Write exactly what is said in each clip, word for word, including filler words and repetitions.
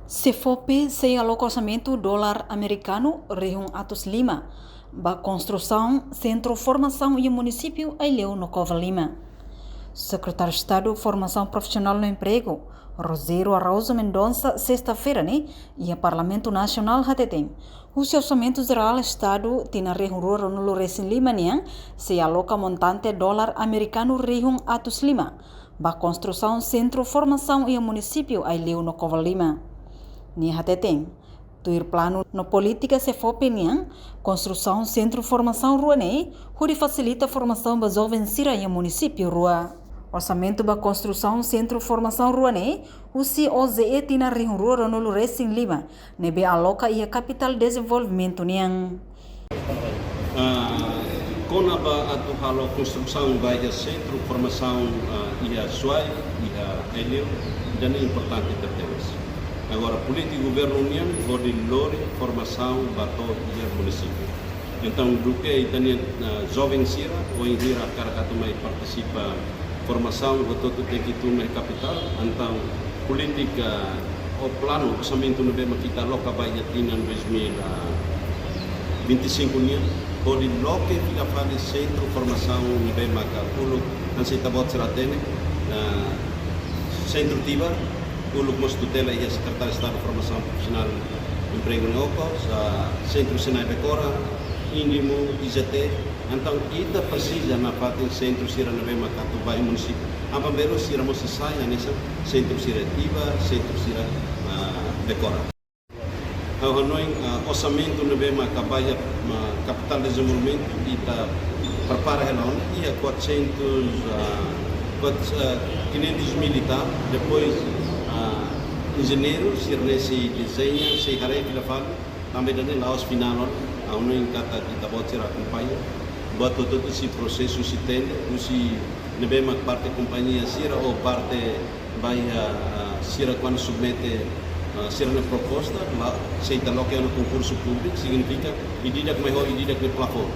SEFOPE sei aloka orsamentu dolar amerikanu rihun atus lima ba konstrusaun sentru formasaun iha munisípiu Aileu no Covalima. Sekretáriu Estadu Formasaun Profisionál no Empregu, Rogério Araújo Mendonça, sesta-feira ne'e, iha Parlamentu Nasionál hateten, husi Orsamentu Jerál Estadu tinan rihun rua ruanulu resin lima nian, sei aloka montante dolar amerikanu rihun atus lima ba konstrusaun sentru formasaun iha munisípiu Aileu no Covalima. Nia hateten, tuir planu no polítika SEFOPE nian, konstrusaun sentru formasaun rua ne'e hodi fasilita formasaun ba joven sira iha munisípiu rua. Orsamentu ba konstrusaun sentru formasaun rua ne'e husi OJE tinan rihun rua ruanulu resin lima, ne'ebé aloka iha kapitál dezenvolvimentu nian. Ah, kona-ba atu halo konstrusaun ba iha sentru formasaun, ah, iha Suai, iha Aileu, ida-ne'e importante tebes. Agora, polítika governu nian hodi lori formasaun ba to'o iha munisípiu. Entaun, duké ita-nia, ah, joven sira, ohin hira hakarak atu mai partisipa formasaun, hotu-hotu tenke tun mai kapitál, entaun polítika ou planu orsamentu ne'ebé mak ita aloka ba iha tinan dois mil e vinte e cinco nian, hodi loke fila fali sentru formasaun ne'ebé maka uluk hanesan ita-boot sira hatene, ah, sentru Tibar, uluk mós tutela iha Sekretáriu Estadu Formasaun Profisionál, Empregu no Okos, ah, sentru Sinai Becora, Indimo, IJT, entaun, ita presiza nafatin sentru sira ne'ebé maka atu ba iha munisípiu. Aban-bainrua sira mós sai hanesan sentru sira Tibar, sentru sira, ah, Becora. Ha'u hanoin, ah, orsamentu ne'ebé maka ba iha, ah, kapitál dezenvolvimentu ita prepara hela ona iha quatrocentos, ah, quat-, ah, quinhentos mil e tal. Depois, ah, enjeñeiru sira ne'e sei dezeña, sei haree fila fali. Tanba ida-ne'e la'ós finál ona, ha'u hanoin katak ita-boot sira akompaña. Buat hotu-hotu sei prosesu, sei tende, husi ne'ebé mak parte kompañia sira ou parte ba iha, ah, sira kuandu submete, ah, sira-nia proposta, la, se ita loke ona konkursu públiku, signifika ida-idak mai ho ida-idak nia plafon.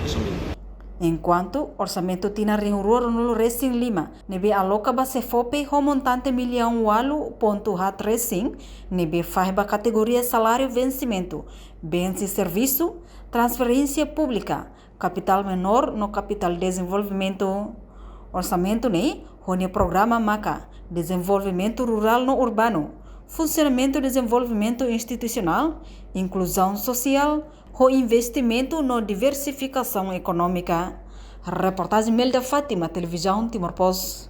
Orsamentu. Enkuantu orsamentu tinan rihun rua ruanulu resin lima ne'ebé aloka ba SEFOPE ho montante millaun ualu pontu haat resin, ne'ebé fahe ba kategoria saláriu vensimentu, bens e servisu, transferénsia públika, kapitál menór no kapitál dezenvolvimentu. Orsamentu ne'e ho nia programa maka dezenvolvimentu rurál no urbanu, funsionamentu dezenvolvimentu institusionál, inkluzaun sosiál, ho investimentu no diversifikasaun ekonómika. Reportajen Melda Fátima, Televizaun Timor Post.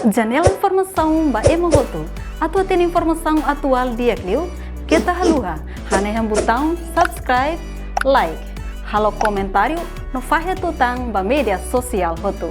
Janela informasaun ba ema hotu. Atu hatene informasaun atuál di'ak liu, keta haluha hanehan butaun subscribe, like, halo komentáriu no fahe tutan ba média sosiál hotu.